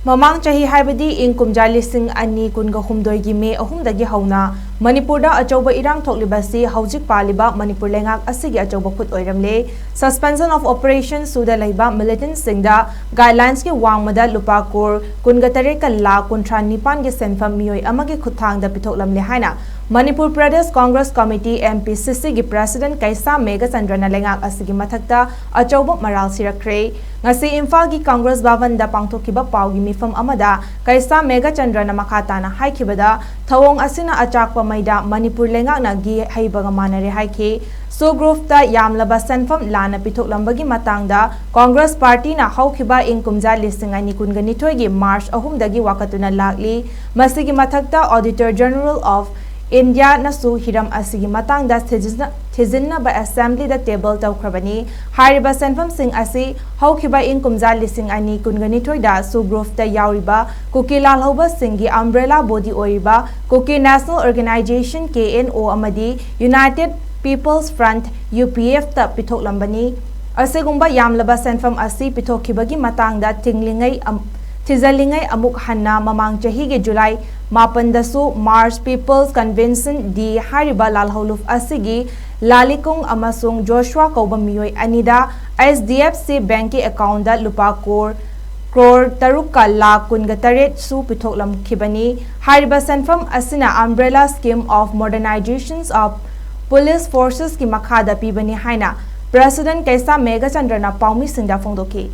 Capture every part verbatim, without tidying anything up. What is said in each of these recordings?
ꯃꯃꯥꯡ ꯆꯍꯤ, ꯍꯥꯏꯕꯗꯤ ꯏꯪ ꯀꯨꯝꯖꯥ ꯂꯤꯁꯤꯡ ꯑꯅꯤ ꯀꯨꯟꯒ ꯍꯨꯝꯗꯣꯏꯒꯤ ꯃꯦ ꯑꯍꯨꯝꯗꯒꯤ ꯍꯧꯅ ꯃꯅꯤꯄꯨꯔꯗ ꯑꯆꯧꯕ ꯏꯔꯥꯡ ꯊꯣꯛꯂꯤꯕꯁꯤ ꯍꯧꯖꯤꯛ ꯄꯥꯜꯂꯤꯕ ꯃꯅꯤꯄꯨꯔ ꯂꯩꯉꯥꯛ ꯑꯁꯤꯒꯤ ꯑꯆꯧꯕ ꯈꯨꯠ ꯑꯣꯏꯔꯝꯂꯦ꯫ Suspension of Operation ꯁꯨꯗ ꯂꯩꯕ militantꯁꯤꯡꯗ guidelines ꯀꯤ ꯋꯥꯡꯃꯗ ꯂꯨꯄꯥ ꯀ꯭ꯔꯣꯔ ꯀꯨꯟꯒ ꯇꯔꯦꯠꯀ ꯂꯥꯈ ꯀꯨꯟꯊ꯭ꯔꯥ ꯅꯤꯄꯥꯟꯒꯤ ꯁꯦꯟꯐꯝ ꯃꯤꯑꯣꯏ ꯑꯃꯒꯤ ꯈꯨꯠꯊꯥꯡꯗ ꯄꯤꯊꯣꯛꯂꯝꯂꯦ ꯍꯥꯏꯅ Manipur Pradesh Congress committee, M P C C ꯒꯤ president ꯀꯩꯁꯥꯝ ꯃꯦꯘꯆꯟꯗ꯭ꯔꯅ ꯂꯩꯉꯥꯛ ꯑꯁꯤꯒꯤ ꯃꯊꯛꯇ ꯑꯆꯧꯕ ꯃꯔꯥꯜ ꯁꯤꯔꯛꯈ꯭ꯔꯦ꯫ ꯉꯁꯤ ꯏꯝꯐꯥꯜꯒꯤ ꯀꯣꯡꯒ꯭ꯔꯦꯁ ꯚꯕꯟꯗ ꯄꯥꯡꯊꯣꯛꯈꯤꯕ ꯄꯥꯎꯒꯤ ꯃꯤꯐꯝ ꯑꯃꯗ ꯀꯩꯁꯥꯝ ꯃꯦꯘꯆꯟꯗ꯭ꯔꯅ ꯃꯈꯥ ꯇꯥꯅ ꯍꯥꯏꯈꯤꯕꯗ, ꯊꯧꯑꯣꯡ ꯑꯁꯤꯅ ꯑꯆꯥꯛꯄ ꯃꯩꯗ ꯃꯅꯤꯄꯨꯔ ꯂꯩꯉꯥꯛꯅ ꯘꯤ ꯍꯩꯕꯒ ꯃꯥꯟꯅꯔꯦ ꯍꯥꯏꯈꯤ꯫ SoO groupꯇ ꯌꯥꯝꯂꯕ ꯁꯦꯟꯐꯝ ꯂꯥꯟꯅ ꯄꯤꯊꯣꯛꯂꯝꯕꯒꯤ ꯃꯇꯥꯡꯗ ꯀꯣꯡꯒ꯭ꯔꯦꯁ ꯄꯥꯔꯇꯤꯅ ꯍꯧꯈꯤꯕ ꯏꯪ ꯀꯨꯝꯖꯥ ꯂꯤꯁꯤꯡ ꯑꯅꯤ ꯀꯨꯟꯒ ꯅꯤꯊꯣꯏꯒꯤ ꯃꯥꯔꯆ ꯑꯍꯨꯝꯗꯒꯤ ꯋꯥꯀꯠꯇꯨꯅ ꯂꯥꯛꯂꯤ꯫ ꯃꯁꯤꯒꯤ ꯃꯊꯛꯇ Auditor General of Indiaꯅꯁꯨ ꯍꯤꯔꯝ ꯑꯁꯤꯒꯤ ꯃꯇꯥꯡꯗ ꯊꯤꯖꯤꯟꯅ-, ꯊꯤꯖꯤꯟꯅꯕ assemblyꯗ table ꯇꯧꯈ꯭ꯔꯕꯅꯤ꯫ ꯍꯥꯏꯔꯤꯕ ꯁꯦꯟꯐꯝꯁꯤꯡ ꯑꯁꯤ ꯍꯧꯈꯤꯕ ꯏꯪ ꯀꯨꯝꯖꯥ ꯂꯤꯁꯤꯡ ꯑꯅꯤ ꯀꯨꯟꯒ ꯅꯤꯊꯣꯏꯗ SoO groupꯇ ꯌꯥꯎꯔꯤꯕ ꯀꯨꯀꯤ ꯂꯥꯜꯍꯧꯕꯁꯤꯡꯒꯤ umbrella body ꯑꯣꯏꯔꯤꯕ Kuki National Organisation, K N O, ꯑꯃꯗꯤ United People's Front, U P F ꯇ ꯄꯤꯊꯣꯛꯂꯝꯕꯅꯤ꯫ ꯑꯁꯤꯒꯨꯝꯕ ꯌꯥꯝꯂꯕ ꯁꯦꯟꯐꯝ ꯑꯁꯤ ꯄꯤꯊꯣꯛꯈꯤꯕꯒꯤ ꯃꯇꯥꯡꯗ ꯊꯤꯡꯂꯤꯉꯩ ꯑꯝ-, ꯊꯤꯖꯤꯜꯂꯤꯉꯩ ꯑꯃꯨꯛ ꯍꯟꯅ ꯃꯃꯥꯡ ꯆꯍꯤꯒꯤ July ꯃꯥꯄꯟꯗꯁꯨ March People's Convention D ꯍꯥꯏꯔꯤꯕ ꯂꯥꯜꯍꯧꯂꯨꯞ ꯑꯁꯤꯒꯤ ꯂꯥꯂꯤꯀꯨꯡ ꯑꯃꯁꯨꯡ ꯖꯣꯁꯨꯋꯥ ꯀꯧꯕ ꯃꯤꯑꯣꯏ ꯑꯅꯤꯗ H D F C Bankꯀꯤ accountꯇ ꯂꯨꯄꯥ ꯀ꯭ꯔꯣꯔ, ꯀ꯭ꯔꯣꯔ ꯇꯔꯨꯛꯀ ꯂꯥꯈ ꯀꯨꯟꯒ ꯇꯔꯦꯠꯁꯨ ꯄꯤꯊꯣꯛꯂꯝꯈꯤꯕꯅꯤ꯫ ꯍꯥꯏꯔꯤꯕ ꯁꯦꯟꯐꯝ ꯑꯁꯤꯅ Umbrella Scheme of Modernizations of Police Forcesꯀꯤ ꯃꯈꯥꯗ ꯄꯤꯕꯅꯤ ꯍꯥꯏꯅ president ꯀꯩꯁꯥꯝ ꯃꯦꯘꯆꯟꯗ꯭ꯔꯅ ꯄꯥꯎꯃꯤꯁꯤꯡꯗ ꯐꯣꯡꯗꯣꯛꯈꯤ꯫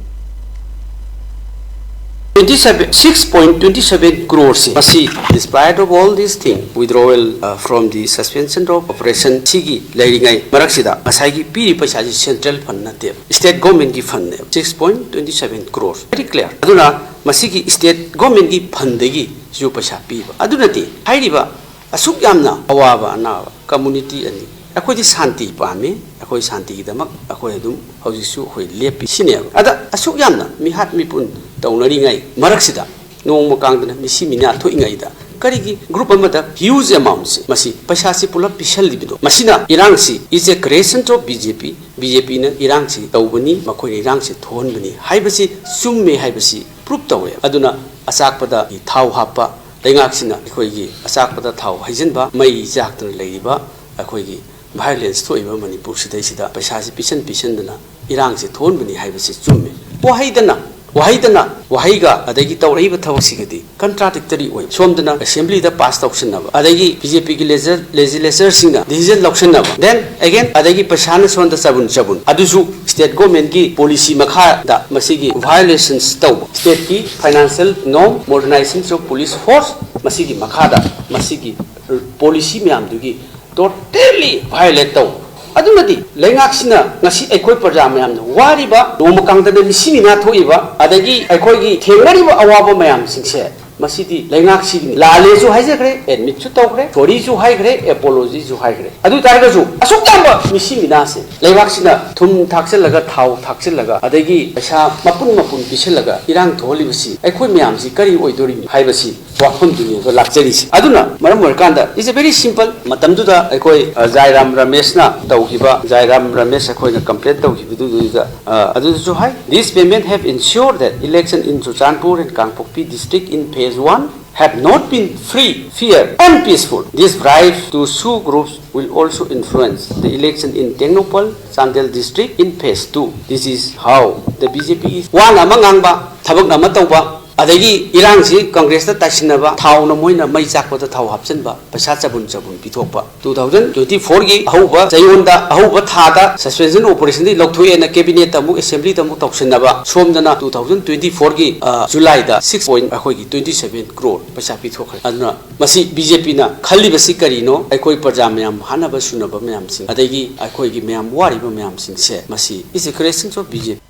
Twenty-seven, six point twenty-seven crores ꯁꯤ ꯃꯁꯤ, despite of all this thing, withdrawal, uh, from the suspension of operation ꯁꯤꯒꯤ ꯂꯩꯔꯤꯉꯩ ꯃꯔꯛꯁꯤꯗ ꯉꯁꯥꯏꯒꯤ ꯄꯤꯔꯤꯕ ꯄꯩꯁꯥꯁꯤ central fund ꯅꯠꯇꯦꯕ, state governmentꯀꯤ fundꯅꯦꯕ, six point twenty seven crores, very clear꯫ ꯑꯗꯨꯅ ꯃꯁꯤꯒꯤ state governmentꯀꯤ fundꯗꯒꯤꯁꯨ ꯄꯩꯁꯥ ꯄꯤꯕ꯫ ꯑꯗꯨ ꯅꯠꯇꯦ, ꯍꯥꯏꯔꯤꯕ ꯑꯁꯨꯛ ꯌꯥꯝꯅ ꯑꯋꯥꯕ ꯑꯅꯥꯕ community ꯑꯅꯤ, ꯑꯩꯈꯣꯏꯗꯤ ꯁꯥꯟꯇꯤ ꯄꯥꯝꯃꯤ, ꯑꯩꯈꯣꯏ ꯁꯥꯟꯇꯤꯒꯤꯗꯃꯛ ꯑꯩꯈꯣꯏ ꯑꯗꯨꯝ ꯍꯧꯖꯤꯛꯁꯨ ꯑꯩꯈꯣꯏ ꯂꯦꯞꯄꯤ ꯁꯤꯅꯦꯕ꯫ ꯑꯗ ꯑꯁꯨꯛ ꯌꯥꯝꯅ ꯃꯤꯍꯥꯠ ꯃꯤꯄꯨꯟ ꯇꯧꯅꯔꯤꯉꯩ ꯃꯔꯛꯁꯤꯗ, ꯅꯣꯡꯃ ꯀꯥꯡꯗꯅ ꯃꯤꯁꯤ ꯃꯤꯅꯥ ꯊꯣꯛꯏꯉꯩꯗ, ꯀꯔꯤꯒꯤ group ꯑꯃꯗ huge amountꯁꯦ, ꯃꯁꯤ ꯄꯩꯁꯥꯁꯤ ꯄꯨꯂꯞ ꯄꯤꯁꯜꯂꯤꯕꯅꯣ? ꯃꯁꯤꯅ ꯏꯔꯥꯡꯁꯤ is a creation of B J P, B J Pꯅ ꯏꯔꯥꯡꯁꯤ ꯇꯧꯕꯅꯤ, ꯃꯈꯣꯏꯅ ꯏꯔꯥꯡꯁꯤ ꯊꯣꯛꯍꯟꯕꯅꯤ ꯍꯥꯏꯕꯁꯤ ꯆꯨꯝꯃꯦ ꯍꯥꯏꯕꯁꯤ ꯄ꯭ꯔꯨꯞ ꯇꯧꯋꯦ꯫ ꯑꯗꯨꯅ ꯑꯆꯥꯛꯄꯗ ꯊꯥꯎ ꯍꯥꯞꯄ, ꯂꯩꯉꯥꯛꯁꯤꯅ ꯑꯩꯈꯣꯏꯒꯤ ꯑꯆꯥꯛꯄꯗ ꯊꯥꯎ ꯍꯩꯖꯤꯟꯕ, ꯃꯩ ꯆꯥꯛꯇꯨꯅ ꯂꯩꯔꯤꯕ ꯑꯩꯈꯣꯏꯒꯤ violence ꯊꯣꯛꯏꯕ ꯃꯅꯤꯄꯨꯔ ꯁꯤꯗꯩꯁꯤꯗ ꯄꯩꯁꯥꯁꯤ ꯄꯤꯁꯟ ꯄꯤꯁꯟꯗꯅ ꯏꯔꯥꯡꯁꯤ ꯊꯣꯛꯍꯟꯕꯅꯤ ꯍꯥꯏꯕꯁꯤ ꯆꯨꯝꯃꯤ꯫ ꯋꯥꯍꯩꯗꯅ, ꯋꯥꯍꯩꯗꯅ, ꯋꯥꯍꯩꯒ ꯑꯗꯒꯤ ꯇꯧꯔꯛꯏꯕ ꯊꯕꯛꯁꯤꯒꯗꯤ contradictory ꯑꯣꯏ꯫ ꯁꯣꯝꯗꯅ assemblyꯗ pass ꯇꯧꯁꯤꯟꯅꯕ, ꯑꯗꯒꯤ BJPꯒꯤ legisl-, legislatureꯁꯤꯡꯅ decision ꯂꯧꯁꯤꯟꯅꯕ, then again ꯑꯗꯒꯤ ꯄꯩꯁꯥꯅ ꯁꯣꯝꯗ ꯆꯕꯨꯟ ꯆꯕꯨꯟ, ꯑꯗꯨꯁꯨ state governmentꯀꯤ policy ꯃꯈꯥꯗ ꯃꯁꯤꯒꯤ violations ꯇꯧꯕ, stateꯀꯤ financial norm, modernizations of police force, ꯃꯁꯤꯒꯤ ꯃꯈꯥꯗ ꯃꯁꯤꯒꯤ policy ꯃꯌꯥꯝꯗꯨꯒꯤ totally violate ꯇꯧꯕ꯫ ꯑꯗꯨꯅꯗꯤ ꯂꯩꯉꯥꯛꯁꯤꯅ ꯉꯁꯤ ꯑꯩꯈꯣꯏ ꯄ꯭ꯔꯖꯥ ꯃꯌꯥꯝꯅ ꯋꯥꯔꯤꯕ, ꯅꯣꯡꯃ ꯀꯥꯡꯗꯅ ꯃꯤꯁꯤ ꯃꯤꯅꯥ ꯊꯣꯛꯏꯕ, ꯑꯗꯒꯤ ꯑꯩꯈꯣꯏꯒꯤ ꯊꯦꯡꯅꯔꯤꯕ ꯑꯋꯥꯕ ꯃꯌꯥꯝꯁꯤꯡꯁꯦ, ꯃꯁꯤꯗꯤ ꯂꯩꯉꯥꯛꯁꯤꯒꯤ ꯂꯥꯜꯂꯦꯁꯨ ꯍꯥꯏꯖꯈ꯭ꯔꯦ, admitꯁꯨ ꯇꯧꯈ꯭ꯔꯦ, sorryꯁꯨ ꯍꯥꯏꯈ꯭ꯔꯦ, apologyꯁꯨ ꯍꯥꯏꯈ꯭ꯔꯦ꯫ ꯑꯗꯨ ꯑꯣꯏ ꯇꯥꯔꯒꯁꯨ ꯑꯁꯨꯛ ꯌꯥꯝꯕ ꯃꯤꯁꯤ ꯃꯤꯅꯥꯁꯦ ꯂꯩꯕꯥꯛꯁꯤꯅ ꯊꯨꯝ ꯊꯥꯛꯆꯜꯂꯒ, ꯊꯥꯎ ꯊꯥꯛꯆꯜꯂꯒ, ꯑꯗꯒꯤ ꯄꯩꯁꯥ ꯃꯄꯨꯟ ꯃꯄꯨꯟ ꯄꯤꯁꯜꯂꯒ ꯏꯔꯥꯡ ꯊꯣꯛꯍꯜꯂꯤꯕꯁꯤ ꯑꯩꯈꯣꯏ ꯃꯌꯥꯝꯁꯤ ꯀꯔꯤ ꯑꯣꯏꯗꯣꯔꯤꯕꯅꯣ ꯍꯥꯏꯕꯁꯤ ꯋꯥꯐꯝꯗꯨꯅꯦꯕ ꯂꯥꯛꯆꯔꯤꯁꯦ꯫ ꯑꯗꯨꯅ ꯃꯔꯝ ꯑꯣꯏꯔꯀꯥꯟꯗ, it's a very simple, ꯃꯇꯝꯗꯨꯗ ꯑꯩꯈꯣꯏ, ꯑ, ꯖꯥꯏꯔꯥꯝ ꯔꯃꯦꯁꯅ ꯇꯧꯈꯤꯕ, ꯖꯥꯏꯔꯥꯝ ꯔꯃꯦꯁ ꯑꯩꯈꯣꯏꯅ complain ꯇꯧꯈꯤꯕꯗꯨꯗ, ꯑ, ꯑꯗꯨꯗꯁꯨ ꯍꯥꯏ, "This payment have ensured that election in Churachandpur and Kangpokpi district in phase one have not been free, fair and peaceful. This bribe to sue groups will also influence the election in Tengnoupal, Chandel district in phase two." This is how the BJP is. ꯋꯥꯅ ꯑꯃ ꯉꯥꯡꯕ, ꯊꯕꯛꯅ ꯑꯃ ꯇꯧꯕ, ꯑꯗꯒꯤ ꯏꯔꯥꯡꯁꯤ ꯀꯪꯒ꯭ꯔꯦꯁꯇ ꯇꯥꯏꯁꯤꯟꯅꯕ, ꯊꯥꯎꯅ ꯃꯣꯏꯅ ꯃꯩ ꯆꯥꯛꯄꯗ ꯊꯥꯎ ꯍꯥꯞꯆꯤꯟꯕ, ꯄꯩꯁꯥ ꯆꯕꯨꯟ ꯆꯕꯨꯟ ꯄꯤꯊꯣꯛꯄ꯫ Two thousand twenty fourꯒꯤ ꯑꯍꯧꯕ ꯆꯌꯣꯜꯗ, ꯑꯍꯧꯕ ꯊꯥꯗ suspension operationꯗꯒꯤ ꯂꯧꯊꯣꯛꯑꯦꯅ cabinetꯇ ꯑꯃꯨꯛ, assemblyꯗ ꯑꯃꯨꯛ ꯇꯧꯁꯤꯟꯅꯕ, ꯁꯣꯝꯗꯅ two thousand twenty fourꯒꯤ, ꯑ, Julyꯗ six point ꯑꯩꯈꯣꯏꯒꯤ twenty seven crore ꯄꯩꯁꯥ ꯄꯤꯊꯣꯛꯈ꯭ꯔꯦ꯫ ꯑꯗꯨꯅ ꯃꯁꯤ BJPꯅ ꯈꯜꯂꯤꯕꯁꯤ ꯀꯔꯤꯅꯣ? ꯑꯩꯈꯣꯏ ꯄ꯭ꯔꯖꯥ ꯃꯌꯥꯝ, ꯍꯥꯠꯅꯕ ꯁꯨꯅꯕ ꯃꯌꯥꯝꯁꯤꯡ, ꯑꯗꯒꯤ ꯑꯩꯈꯣꯏꯒꯤ ꯃꯌꯥꯝ ꯋꯥꯔꯤꯕ ꯃꯌꯥꯝꯁꯤꯡꯁꯦ, ꯃꯁꯤ is a creation of BJP꯫